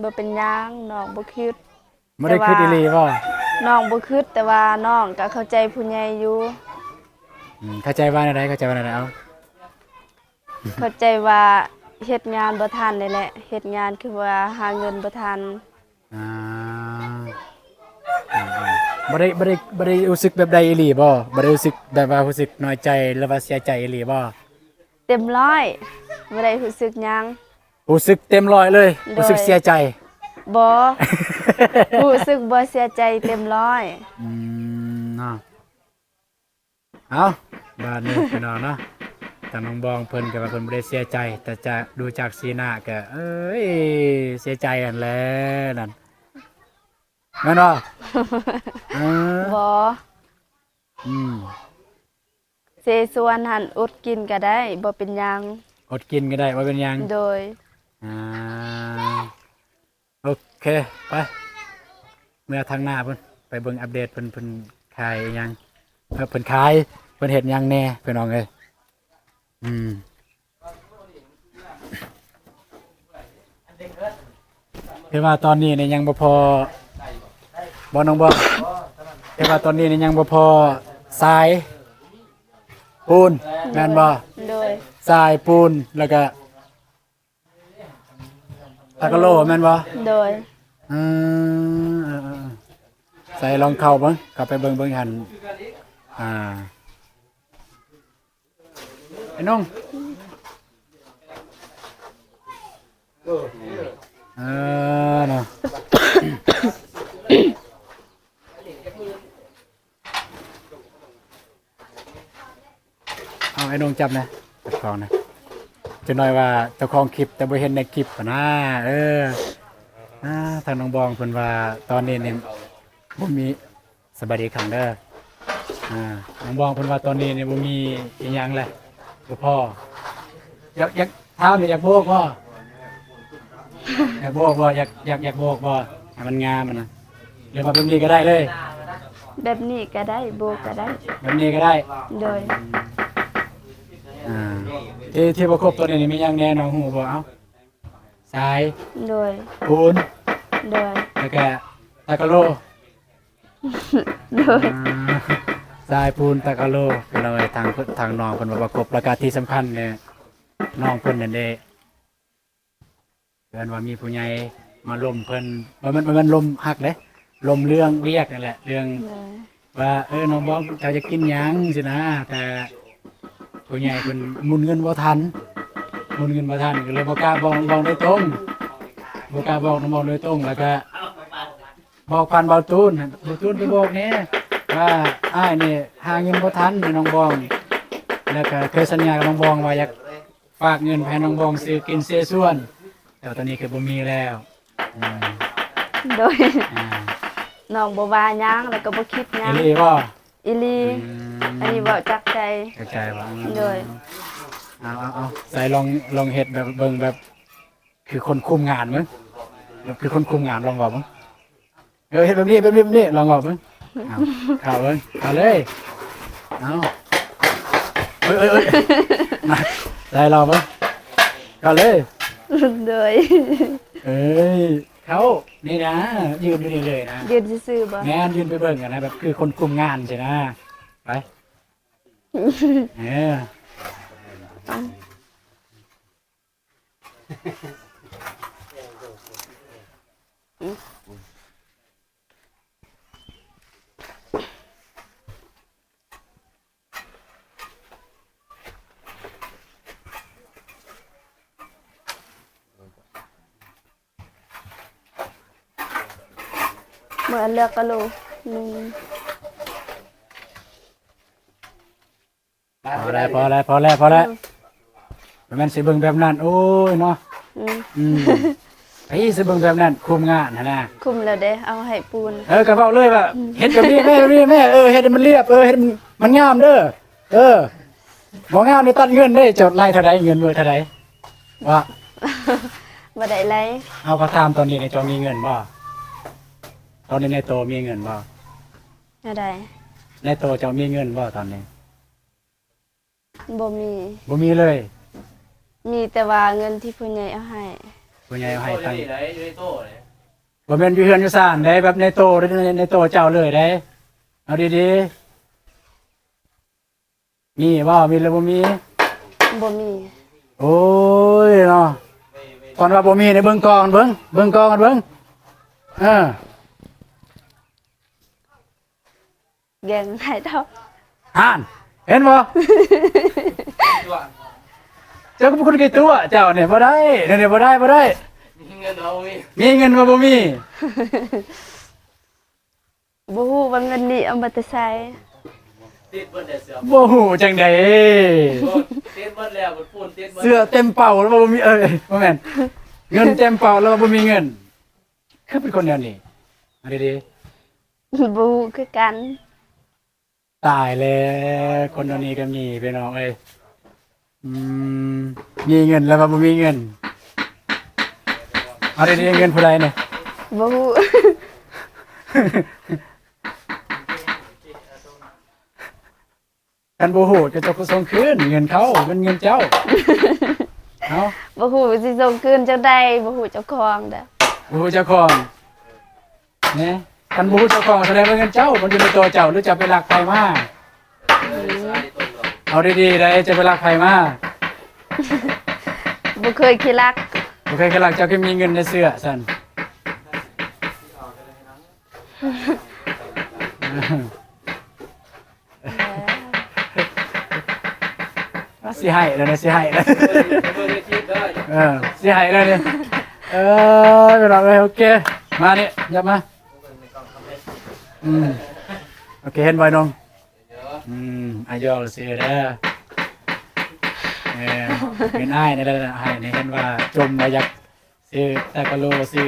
ບໍ່ເປັນຫຍັງ ນ້ອງບໍ່ຄິດ. ບໍ່ໄດ້ຄິດອີ່ຫຼີບໍ່? ນ້ອງບໍ່ຄິດ ແຕ່ວ່ານ້ອງກໍເຂົ້າໃຈຜູ້ໃຫຍ່ຢູ່. ອືມ ເຂົ້າໃຈວ່າແນວໃດ? ເຂົ້າໃຈວ່າແນວໃດ? ເອົາ ເຂົ້າໃຈວ່າເຮັດງານບໍ່ທັນນີ້ແຫຼະ ເຮັດງານຄືວ່າຫາເງິນບໍ່ທັນ. ອ່າ ອືມໆ ບໍ່ໄດ້ ບໍ່ໄດ້ ບໍ່ໄດ້ຮູ້ສຶກແບບໃດອີ່ຫຼີບໍ່? ບໍ່ໄດ້ຮູ້ສຶກແບບວ່າຮູ້ສຶກນ້ອຍໃຈ ຫຼືວ່າເສຍໃຈອີ່ຫຼີບໍ່? ເຕັມຮ້ອຍ ບໍ່ໄດ້ຮູ້ສຶກຫຍັງ. ຮູ້ສຶກເຕັມຮ້ອຍເລີຍ. ໂດຍ. ຮູ້ສຶກເສຍໃຈ? ບໍ່ ຮູ້ສຶກບໍ່ເສຍໃຈເຕັມຮ້ອຍ. ອືມ ເນາະ. ເອົ້າ ບາດນີ້ພີ່ນ້ອງເນາະ ທາງນ້ອງບອງເພິ່ນກໍວ່າເພິ່ນບໍ່ໄດ້ເສຍໃຈ ແຕ່ຈະ ດູຈາກສີໜ້າກໍ ເອີຍ ເສຍໃຈຫັ້ນແຫຼະນັ້ນ ແມ່ນບໍ່? ເອີ ບໍ່ ອືມ ເສຊວນຫັ້ນອົດກິນກໍໄດ້ ບໍ່ເປັນຫຍັງ. ອົດກິນກໍໄດ້ ບໍ່ເປັນຫຍັງ. ໂດຍ. ອ່າ ໂອເຄ ໄປ ເມືອທາງໜ້າພຸ້ນ. ໄປເບິ່ງອັບເດດເພິ່ນ ເພິ່ນຂາຍຫຍັງ ເອີ ເພິ່ນຂາຍ ເພິ່ນເຮັດຫຍັງແດ່ພີ່ນ້ອງເອີຍ. ອືມ ເຫັນວ່າຕອນນີ້ນີ້ຍັງບໍ່ພໍ ບໍ່ນ້ອງບໍ່ ເຫັນວ່າຕອນນີ້ນີ້ຍັງບໍ່ພໍຊາຍປູນແມ່ນບໍ່? ໂດຍ ຊາຍປູນ ແລ້ວກະຕາກະໂລແມ່ນບໍ່? ໂດຍ ອືມ ເອີໆ ໃສ່ລອງເຂົ້າເບິ່ງ ເຂົ້າໄປເບິ່ງ ເບິ່ງຫັ້ນ ອ່າ ໄອ້ນ້ອງ ເອີ ເນາະ ເອົາ ໄອ້ນ້ອງຈັບແດ່ ຈັບຂອງນະ ຈັກໜ້ອຍວ່າເຈົ້າຂອງຄລິບ ແຕ່ບໍ່ເຫັນໃນຄລິບຫັ້ນນາ ເອີ ອ່າ ທາງນ້ອງບອງເພິ່ນວ່າຕອນນີ້ນີ້ບໍ່ມີ ສະບາຍດີຄັງເດີ ອ່າ ນ້ອງບອງເພິ່ນວ່າຕອນນີ້ນີ້ບໍ່ມີອີ່ຫຍັງແຫຼະ ບໍ່ພໍ ຢາກ ຢາກ ທ້າວນີ້ຢາກໂບກບໍ່? ຢາກໂບກບໍ່? ຢາກ ຢາກ ຢາກໂບກບໍ່? ໃຫ້ມັນງາມຫັ້ນນະ ຫຼືວ່າແບບນີ້ກໍໄດ້ເລີຍ? ແບບນີ້ກໍໄດ້ ໂບກກໍໄດ້ ແບບນີ້ກໍໄດ້ ໂດຍ ອ່າ ທີ່ ທີ່ບໍ່ຄົບຕົວນີ້ນີ້ມີຫຍັງແດ່ ນ້ອງຮູ້ບໍ່? ເອົາ ຊາຍ ໂດຍ ປູນ ໂດຍ ແລ້ວກະຕາກະໂລ ໂດຍ ອ່າ ຊາຍປູນຕາກະໂລ ກໍເລີຍທາງ ທາງນ້ອງເພິ່ນວ່າບໍ່ຄົບ ແລ້ວກະທີ່ສຳຄັນນີ້ ນ້ອງເພິ່ນນັ້ນເດ້ ເພິ່ນວ່າມີຜູ້ໃຫຍ່ມາລົມເພິ່ນ ບໍ່ແມ່ນ ບໍ່ແມ່ນລົມຮັກເດ້ ລົມເລື່ອງວຽກນັ້ນແຫຼະ ເລື່ອງ ໂດຍ ວ່າ ເອີ ນ້ອງບອງເຈົ້າຢາກກິນຫຍັງຊີ້ນະ ແຕ່ຜູ້ໃຫຍ່ເພິ່ນໝູນເງິນບໍ່ທັນ ໝູນເງິນບໍ່ທັນ ກໍເລີຍບໍ່ກ້າບອກນ້ອງບອງໂດຍຕົງ ບໍ່ກ້າບອກນ້ອງບອງໂດຍຕົງ ແລ້ວກະບອກຜ່ານເບົາຕູນ ເບົາຕູນໄປບອກແດ່ວ່າ ອ້າຍນີ້ຫາເງິນບໍ່ທັນໃຫ້ນ້ອງບອງ ແລ້ວກະເຄີຍສັນຍາກັບນ້ອງບອງວ່າຢາກ ຝາກເງິນໄປໃຫ້ນ້ອງບອງຊື້ກິນຊື້ສ່ວນ ແຕ່ວ່າຕອນນີ້ຄືບໍ່ມີແລ້ວ ອືມ ໂດຍ ອ່າ ນ້ອງບໍ່ວ່າຫຍັງ ແລ້ວກໍບໍ່ຄິດຫຍັງ ອີ່ຫຼີບໍ່? ອີ່ຫຼີ ອືມ ອັນນີ້ເວົ້າຈາກໃຈ ຈາກໃຈບໍ່? ໂດຍ ເອົາ ເອົາ ເອົາ ໃສ່ລອງ ລອງເຮັດແບບເບິ່ງ ແບບຄືຄົນຄຸມງານເບິ່ງ ແບບຄືຄົນຄຸມງານ ລອງເວົ້າເບິ່ງ. ເອີ ເຮັດແບບນີ້ ແບບນີ້ ແບບນີ້ ລອງເວົ້າເບິ່ງ ເອົາ ເຂົ້າເບິ່ງ ເຂົ້າເລີຍ ເອົາ ເອີຍ ເອີຍ ເອີຍ ນະ ໄດ້ລອງເບິ່ງ ເຂົ້າເລີຍ ໂດຍ ເອີຍ ເຂົ້າ ນີ້ນະ ຢືນຢູ່ນີ້ເລີຍນະ ຢືນຊື່ໆບໍ່? ແມ່ນ ຢືນໄປເບິ່ງຫັ້ນນະ ແບບຄືຄົນຄຸມງານຊີ້ນະ ໄປ ເອີ. ເມື່ອເລືອກກະໂລໜຶ່ງ ພໍແລ້ວ ພໍແລ້ວ ພໍແລ້ວ ພໍແລ້ວ ບໍ່ແມ່ນຊິເບິ່ງແບບນັ້ນ ໂອ້ຍເນາະ ອືມ ອືມ ໄອ້ຊິເບິ່ງແບບນັ້ນ ຄຸມງານຫັ້ນນະ ຄຸມແລ້ວເດ້ ເອົາໃຫ້ປູນ ເອີ ກໍເວົ້າເລີຍວ່າ ອືມ ເຮັດແບບນີ້ແມ່ ແບບນີ້ແມ່ ເອີ ເຮັດໃຫ້ມັນລຽບ ເອີ ເຮັດໃຫ້ມັນ ມັນງາມເດີ ເອີ ບໍ່ງາມນີ້ຕັດເງິນເດ້ ເຈົ້າໄລ່ເທົ່າໃດ ເງິນມື້ເທົ່າໃດ ວ່າ ບໍ່ໄດ້ໄລ່ ເຮົາກໍຖາມຕອນນີ້ ເຈົ້າມີເງິນບໍ່? ຕອນນີ້ໃນໂຕມີເງິນບໍ່? ແນວໃດ? ໃນໂຕເຈົ້າມີເງິນບໍ່ຕອນນີ້? ບໍ່ມີ ບໍ່ມີເລີຍ ມີແຕ່ວ່າເງິນທີ່ຜູ້ໃຫຍ່ເອົາໃຫ້ ຜູ້ໃຫຍ່ເອົາໃຫ້ຕັ້ງ ບໍ່ແມ່ນຢູ່ເຮືອນຢູ່ຊານໃດ ແບບໃນໂຕ ໃນ ໃນໂຕເຈົ້າເລີຍໃດ ເອົາດີໆ ມີບໍ່? ມີຫຼືບໍ່ມີ? ບໍ່ມີ ໂອ້ຍເນາະ ຕອນວ່າບໍ່ມີນີ້ ເບິ່ງກ່ອນເບິ່ງ ເບິ່ງກ່ອນເບິ່ງ ເອີ. ແກງໃຫ້ເຈົ້າ ຫັ້ນ ເຫັນບໍ່? ເຈົ້າກໍເປັນຄົນຂີ້ຕົວະ ເຈົ້ານີ້ບໍ່ໄດ້ ແນວນີ້ບໍ່ໄດ້ ບໍ່ໄດ້ ມີເງິນເຮົາມີ ມີເງິນວ່າບໍ່ມີ ບໍ່ຮູ້ວ່າເງິນນີ້ເອົາມາແຕ່ໃສ ຕິດເບິດແລ້ວເສື້ອ ບໍ່ຮູ້ຈັ່ງໃດ ຕິດເບິດແລ້ວ ເສື້ອເຕັມເປົາແລ້ວວ່າບໍ່ມີ ເອີຍ ບໍ່ແມ່ນ ເງິນເຕັມເປົາແລ້ວວ່າບໍ່ມີເງິນ ຄືເປັນຄົນແນວນີ້ ເອົາດີໆ ບໍ່ຮູ້ຄືກັນ ຕາຍແລ້ວ ຄົນເຫຼົ່ານີ້ກໍມີພີ່ນ້ອງເອີຍ ອືມ ມີເງິນແລ້ວວ່າບໍ່ມີເງິນ ເອົາດີໆ ເງິນຜູ້ໃດນີ້ ບໍ່ຮູ້ ຄັນບໍ່ຮູ້ ເຈົ້າກໍສົ່ງຄືນ ເງິນເຂົາ ມັນເງິນເຈົ້າ ເອົາ ບໍ່ຮູ້ຊິສົ່ງຄືນຈັ່ງໃດ ບໍ່ຮູ້ເຈົ້າຂອງເດີ້ ບໍ່ຮູ້ເຈົ້າຂອງ ແນ່ ຄັນບໍ່ຮູ້ເຈົ້າຂອງ ສະແດງວ່າເງິນເຈົ້າ ມັນຢູ່ໃນໂຕເຈົ້າ ຫຼືເຈົ້າໄປລັກໃຜມາ? ອືມ ເອົາດີໆ ໄດ້ ເຈົ້າໄປລັກໃຜມາ? ບໍ່ເຄີຍຂີ້ລັກ ບໍ່ເຄີຍຂີ້ລັກ ເຈົ້າຄືມີເງິນໃນເສື້ອຊັ້ນ? ຊິໃຫ້ແລ້ວນະ ຊິໃຫ້ແລ້ວ ເອີ ຊິໃຫ້ແລ້ວນີ້ ເອີ ພີ່ນ້ອງເອີຍ ໂອເຄ ມານີ້ ຫຍັບມາ ອືມ ໂອເຄ ເຫັນບໍ່ນ້ອງ? ອືມ ອາ ຢອກຊື່ເດີ ເອີ ເປັນອ້າຍນີ້ແຫຼະ ໃຫ້ນີ້ ເຫັນວ່າຈົ່ມວ່າຢາກຊື້ຕາກະໂລ ຊື້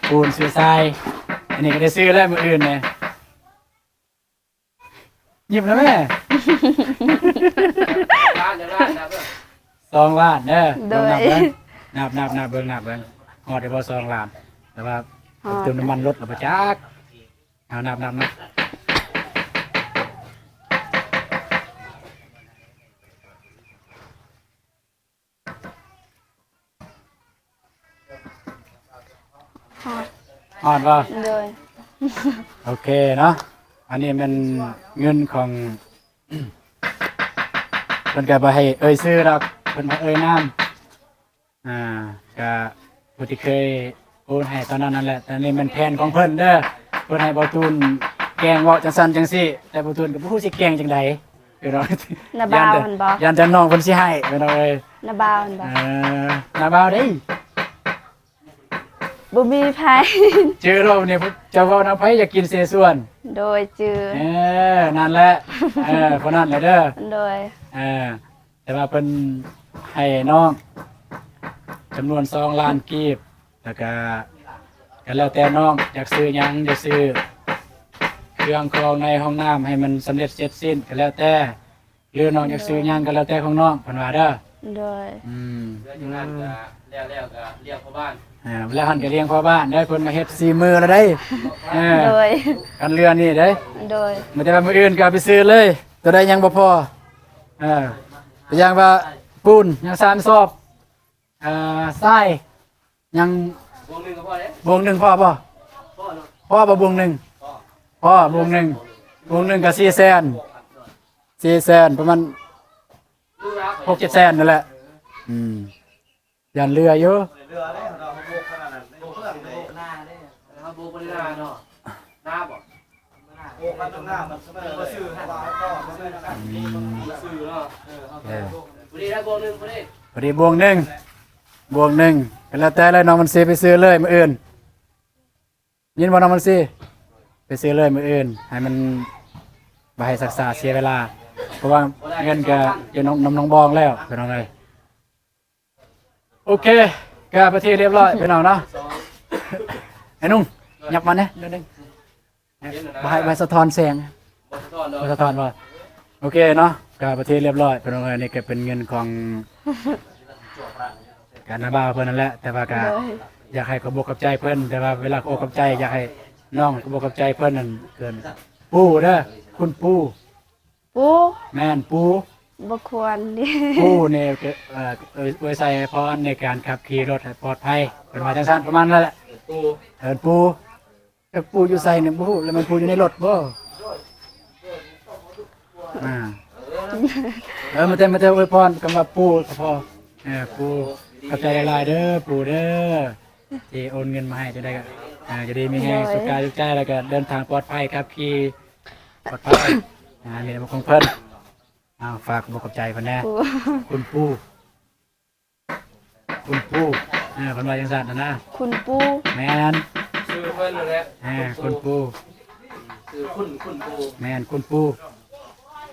ປູນ ຊື້ຊາຍ ອັນນີ້ກໍໄດ້ຊື້ແລ້ວມື້ອື່ນນີ້ ຍິ້ມແລ້ວແມ່ ສອງລ້ານເດີ ໂດຍ ເບິ່ງນັບເບິ່ງ ນັບ ນັບ ນັບເບິ່ງ ນັບເບິ່ງ ຮອດຢູ່ບໍ່ສອງລ້ານ ແຕ່ວ່າ ຮອດ ເຕີມນ້ຳມັນລົດແລ້ວບໍ່ຈັກ ເອົາ ນັບ ນັບ ນັບ ຮອດ ຮອດບໍ່? ໂດຍ ໂອເຄເນາະ ອັນນີ້ແມ່ນເງິນຂອງ ເພິ່ນກໍບໍ່ໃຫ້ເອີ່ຍຊື່ດອກ ເພິ່ນບໍ່ເອີ່ຍນາມ ອ່າ ກະຜູ້ທີ່ເຄີຍໂອນໃຫ້ຕອນນັ້ນນັ້ນແຫຼະ ແຕ່ນີ້ແມ່ນແຜນຂອງເພິ່ນເດີ ເພິ່ນໃຫ້ບ່າວຕູນແກ້ງເວົ້າຈັ່ງຊັ້ນຈັ່ງຊີ້ ແຕ່ບ່າວຕູນກໍບໍ່ຮູ້ຊິແກ້ງຈັ່ງໃດ ພີ່ນ້ອງ ນ້າບ່າວຫັ້ນບໍ່? ຢ້ານແຕ່ນ້ອງເພິ່ນຊິໃຫ້ ພີ່ນ້ອງເອີຍ ນ້າບ່າວຫັ້ນບໍ່? ເອີ ນ້າບ່າວເດ້ ບໍ່ມີໃຜ ຈື່ໂລດນີ້ ເຈົ້າເວົ້ານຳໃຜ ຢາກກິນເສສວນ ໂດຍ ຈື່ ເອີ ນັ້ນແຫຼະ ເອີ ຜູ້ນັ້ນແຫຼະເດີ ໂດຍ ເອີ ແຕ່ວ່າເພິ່ນໃຫ້ນ້ອງຈຳນວນສອງລ້ານກີບ ແລ້ວກະ ກໍແລ້ວແຕ່ນ້ອງຢາກຊື້ຫຍັງ ຢາກຊື້ເຄື່ອງຂອງໃນຫ້ອງນ້ຳໃຫ້ມັນສຳເລັດເສັດສິ້ນ ກໍແລ້ວແຕ່ ຫຼືນ້ອງຢາກຊື້ຫຍັງ ໂດຍ ກໍແລ້ວແຕ່ຂອງນ້ອງ ເພິ່ນວ່າເດີ ໂດຍ ອືມ ເຮືອນຢູ່ນັ້ນກໍແລ້ວ ແລ້ວກໍລ້ຽງພໍ່ບ້ານ ອ່າ ແລ້ວຫັ້ນກໍລ້ຽງພໍ່ບ້ານເດ້ ເພິ່ນມາເຮັດສີ່ມື້ແລ້ວເດ້ ເອີ ໂດຍ ຄັນເຮືອນນີ້ເດ້ ໂດຍ ມື້ແຕ່ວ່າມື້ອື່ນກໍເອົາໄປຊື້ເລີຍ ຕົວໃດຍັງບໍ່ພໍ ເອີ ຢ່າງວ່າປູນຍັງສາມສອບ ເອີ ຊາຍຍັງ ໂມງໜຶ່ງກໍພໍເດ້ ໂມງໜຶ່ງພໍບໍ່? ພໍເນາະ ພໍບໍ່ໂມງໜຶ່ງ? ພໍ ພໍໂມງໜຶ່ງ ໂມງໜຶ່ງກໍສີ່ແສນ ສີ່ແສນ ປະມານຫົກເຈັດແສນນັ້ນແຫຼະ ອືມ ຢ້ານເຫຼືອຢູ່ ເຫຼືອເດ້ ເຮົາໂບກຂະໜາດນັ້ນ ໂບກເຄື່ອງເດ້ ເຮົາໂບກບໍ່ໄດ້ນາເນາະ ນາບໍ່? ອືມ ເອີ ພໍດີບວກໜຶ່ງ ພໍດີບວກໜຶ່ງ ກໍແລ້ວແຕ່ເລີຍ ນ້ອງມັນຊິໄປຊື້ເລີຍມື້ອື່ນ ຍິນບໍ່ ນ້ອງມັນຊິ ໄປຊື້ເລີຍມື້ອື່ນ ໃຫ້ມັນ ບໍ່ໃຫ້ຊັກຊ້າເສຍເວລາ ເພາະວ່າເງິນກໍຢູ່ນຳ ນຳນ້ອງບອງແລ້ວ ພີ່ນ້ອງເອີຍ. ໂອເຄ ກໍເປັນທີ່ຮຽບຮ້ອຍພີ່ນ້ອງເນາະ ໄອ້ໜຸ່ມ ຫຍັບມາແດ່ໜ້ອຍໜຶ່ງ ບໍ່ໃຫ້ ບໍ່ໃຫ້ສະທ້ອນແສງ ບໍ່ສະທ້ອນດອກ ບໍ່ສະທ້ອນບໍ່ ໂອເຄເນາະ ກໍເປັນທີ່ຮຽບຮ້ອຍພີ່ນ້ອງເອີຍ ນີ້ກໍເປັນເງິນຂອງ ກະນ້າບ່າວເພິ່ນນັ້ນແຫຼະ ແຕ່ວ່າກະ ໂດຍ ຢາກໃຫ້ຂອບອົກຂອບໃຈເພິ່ນ ແຕ່ວ່າເວລາຂອບອົກຂອບໃຈ ຢາກໃຫ້ນ້ອງຂອບອົກຂອບໃຈເພິ່ນນັ້ນ ເອີ້ນປູ່ເດີ ຄຸນປູ່ ປູ່ ແມ່ນ ປູ່ ບໍ່ຄວນເດ ປູ່ນີ້ ເອີ ເອີ ອວຍໄຊອວຍພອນໃນການຂັບຂີ່ລົດໃຫ້ປອດໄພ ເພິ່ນວ່າຈັ່ງຊັ້ນ ປະມານນັ້ນແຫຼະ ປູ່ ເອີ້ນປູ່ ຈັກປູ່ຢູ່ໃສນີ້ບໍ່ຮູ້ ແລ້ວແມ່ນປູ່ຢູ່ໃນລົດບໍ່? ອ່າ ເອີ ມາແຕ່ ມາແຕ່ອວຍພອນ ຄຳວ່າປູ່ກໍພໍ ເອີ ປູ່ ຂອບໃຈຫຼາຍໆເດີ ປູ່ເດີ ທີ່ໂອນເງິນມາໃຫ້ ຈັ່ງໃດກໍ ເອີ ຢູ່ດີມີແຮງ ໂດຍ ສຸກກາຍສຸກໃຈ ແລ້ວກໍເດີນທາງປອດໄພ ຂັບຂີ່ປອດໄພ ອ່າ ນີ້ຂອງເພິ່ນ ອ້າວ ຝາກຂອບໃຈເພິ່ນແດ່ ຄູນປູ່ ຄຸນປູ່ ເອີ ເພິ່ນວ່າຈັ່ງຊັ້ນນະ ຄຸນປູ່ ແມ່ນ ຊື່ເພິ່ນນັ້ນແຫຼະ ເອີ ຄຸນປູ່ ຊື່ຄຸນ ຄຸນປູ່ ແມ່ນ ຄຸນປູ່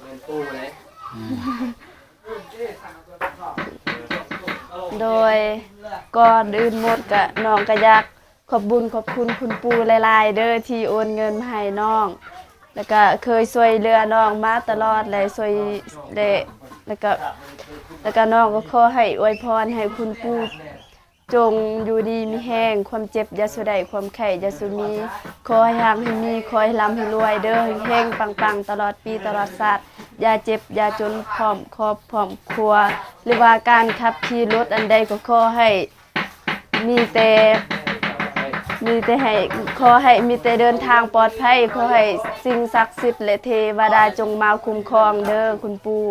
ແມ່ນປູ່ເດ້ ອືມ ໂດຍ ກ່ອນອື່ນໝົດກະ ນ້ອງກະຢາກ ຂອບບຸນຂອບຄຸນຄຸນປູ່ຫຼາຍໆເດີ ທີ່ໂອນເງິນມາໃຫ້ນ້ອງ ແລ້ວກະເຄີຍຊ່ວຍເຫຼືອນ້ອງມາຕະຫຼອດ ແລະ ຊ່ວຍ ແລະ ແລ້ວກະ ແລ້ວກະນ້ອງກໍຂໍໃຫ້ອວຍພອນໃຫ້ຄຸນປູ່ ຈົ່ງຢູ່ດີມີແຮງ ຄວາມເຈັບຢ່າສູ່ໄດ້ ຄວາມໄຂ້ຢ່າສູ່ມີ ຂໍໃຫ້ຮັ່ງໃຫ້ມີ ຂໍໃຫ້ລ່ຳໃຫ້ລວຍເດີ ເຮັງໆປັງໆ ຕະຫຼອດປີຕະຫຼອດຊາດ ຢ່າເຈັບຢ່າຈົນ ພ້ອມຄອບພ້ອມຄົວ ຫຼືວ່າການຂັບຂີ່ລົດອັນໃດກໍຂໍໃຫ້ມີແຕ່ ມີແຕ່ໃຫ້ ຂໍໃຫ້ມີແຕ່ເດີນທາງປອດໄພ ຂໍໃຫ້ສິ່ງສັກສິດ ແລະ ເທວະດາຈົ່ງມາຄຸ້ມຄອງເດີຄຸນປູ່.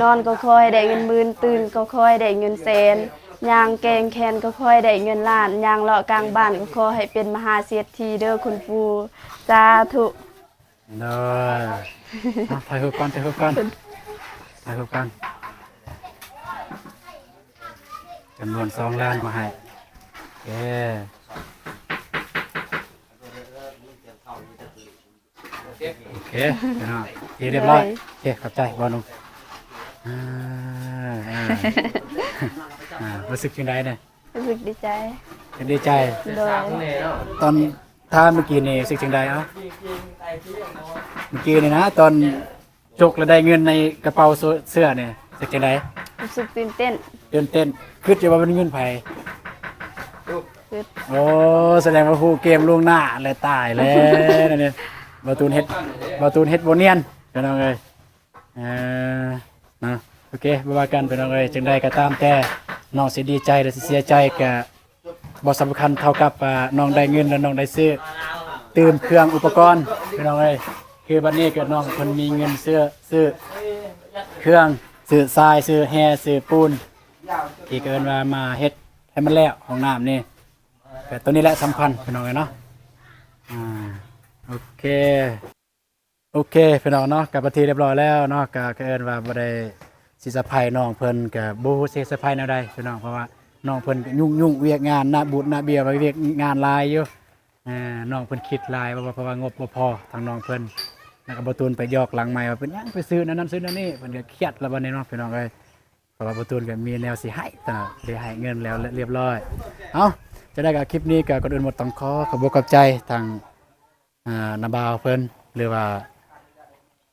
ນອນກໍຂໍໃຫ້ໄດ້ເງິນໝື່ນ ຕື່ນກໍຂໍໃຫ້ໄດ້ເງິນແສນ ຍ່າງແກວ່ງແຂນກໍຂໍໃຫ້ໄດ້ເງິນລ້ານ ຍ່າງເລາະກາງບ້ານກໍຂໍໃຫ້ເປັນມະຫາເສດຖີເດີຄຸນປູ່ ສາທຸ. ໂດຍ ອ່ະ ຖ່າຍຮູບກ່ອນ ຖ່າຍຮູບກ່ອນ ຖ່າຍຮູບກ່ອນ ຈຳນວນສອງລ້ານມາໃຫ້ ເອີ ໂອເຄ ໂອເຄ ພີ່ນ້ອງ ໂອເຄ ຮຽບຮ້ອຍ ໂດຍ ໂອເຄ ຂອບໃຈ ບ່າວໜຸ່ມ ອ່າ ອ່າ ອ່າ ຮູ້ສຶກຈັ່ງໃດແດ່? ຮູ້ສຶກດີໃຈ ເປັນດີໃຈ ໂດຍ ຕອນ ຖາມເມື່ອກີ້ນີ້ ຮູ້ສຶກຈັ່ງໃດ? ເອົ້າ ເມື່ອກີ້ນີ້ນະ ຕອນຈົກແລ້ວໄດ້ເງິນໃນກະເປົາເສື້ອນີ້ ຮູ້ສຶກຈັ່ງໃດ? ຮູ້ສຶກຕື່ນເຕັ້ນ ຕື່ນເຕັ້ນ ຄິດຢູ່ວ່າເປັນເງິນໃຜ? ຄິດ ໂອ້ ສະແດງວ່າຮູ້ເກມລ່ວງໜ້າ ແລະ ຕາຍແລ້ວນີ້ ບ່າວຕູນເຮັດ ບ່າວຕູນເຮັດບໍ່ນຽນ ພີ່ນ້ອງເອີຍ. ເອີ ເນາະ ໂອເຄ ບໍ່ວ່າກັນພີ່ນ້ອງເອີຍ ຈັ່ງໃດກໍຕາມແຕ່ ນ້ອງຊິດີໃຈ ຫຼື ຊິເສຍໃຈ ກໍບໍ່ສຳຄັນເທົ່າກັບ ອ່າ ນ້ອງໄດ້ເງິນ ແລະ ນ້ອງໄດ້ຊື້ຕື່ມເຄື່ອງອຸປະກອນ ພີ່ນ້ອງເອີຍ. ຄືບັດນີ້ກໍນ້ອງເພິ່ນມີເງິນຊື້ ຊື້ເຄື່ອງ ຊື້ຊາຍ ຊື້ແຮ່ ຊື້ປູນ ທີ່ເອີ້ນວ່າມາເຮັດໃຫ້ມັນແລ້ວຫ້ອງນ້ຳນີ້ ກໍຕົວນີ້ແຫຼະສຳຄັນ ພີ່ນ້ອງເອີຍເນາະ. ອ່າ ໂອເຄ ໂອເຄ ພີ່ນ້ອງເນາະ ກໍເປັນທີ່ຮຽບຮ້ອຍແລ້ວເນາະ ກໍ ກໍເອີ້ນວ່າບໍ່ໄດ້ຊິເຊີໄພນ້ອງເພິ່ນ ກໍບໍ່ຮູ້ຊິເຊີໄພແນວໃດພີ່ນ້ອງ ເພາະວ່ານ້ອງເພິ່ນກໍຫຍຸ້ງໆ ວຽກງານ ໜ້າບູດໜ້າເບຍ ວຽກງານຫຼາຍຢູ່. ເອີ ນ້ອງເພິ່ນຄິດຫຼາຍ ເພາະວ່າ ເພາະວ່າງົບບໍ່ພໍ ທາງນ້ອງເພິ່ນ ແລ້ວກໍບ່າວຕູນໄປຢອກຫຼັງໄມວ່າ ເປັນຫຍັງໄປຊື້ແນວນັ້ນຊື້ແນວນີ້ ເພິ່ນກໍຄຽດແລ້ວບັດນີ້ເນາະ ພີ່ນ້ອງເອີຍ. ເພາະວ່າບ່າວຕູນກໍມີແນວຊິໃຫ້ ຕະ ໄດ້ໃຫ້ເງິນແລ້ວລຽບຮ້ອຍ. ເອົ້າ ຈັ່ງໃດກໍຄລິບນີ້ກໍກ່ອນອື່ນໝົດຕ້ອງຂໍຂອບອົກຂອບໃຈທາງ ອ່າ ນ້າບ່າວເພິ່ນ ຫຼືວ່າ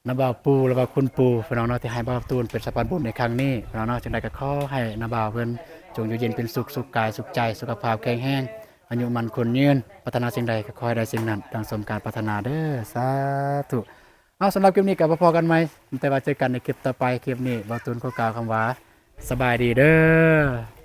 ນ້າບ່າວປູ່ ຫຼືວ່າຄຸນປູ່ ພີ່ນ້ອງເນາະ ທີ່ໃຫ້ບ່າວຕູນເປັນສະພານບຸນໃນຄັ້ງນີ້ ພີ່ນ້ອງເນາະ. ຈັ່ງໃດກໍຂໍໃຫ້ນ້າບ່າວເພິ່ນຈົ່ງຢູ່ເຢັນເປັນສຸກ ສຸກກາຍສຸກໃຈ ສຸຂະພາບແຂງແຮງ ອາຍຸໝັ້ນຂວັນຍືນ ປາດຖະໜາສິ່ງໃດກໍຂໍໃຫ້ໄດ້ສິ່ງນັ້ນ ດັ່ງສົມການປາດຖະໜາເດີ ສາທຸ. ເອົາ ສຳລັບຄລິບນີ້ກໍພໍ້ກັນໃໝ່ ແຕ່ວ່າເຈີກັນໃນຄລິບຕໍ່ໄປ. ຄລິບນີ້ບ່າວຕູນຂໍກ່າວຄຳວ່າ ສະບາຍດີເດີ.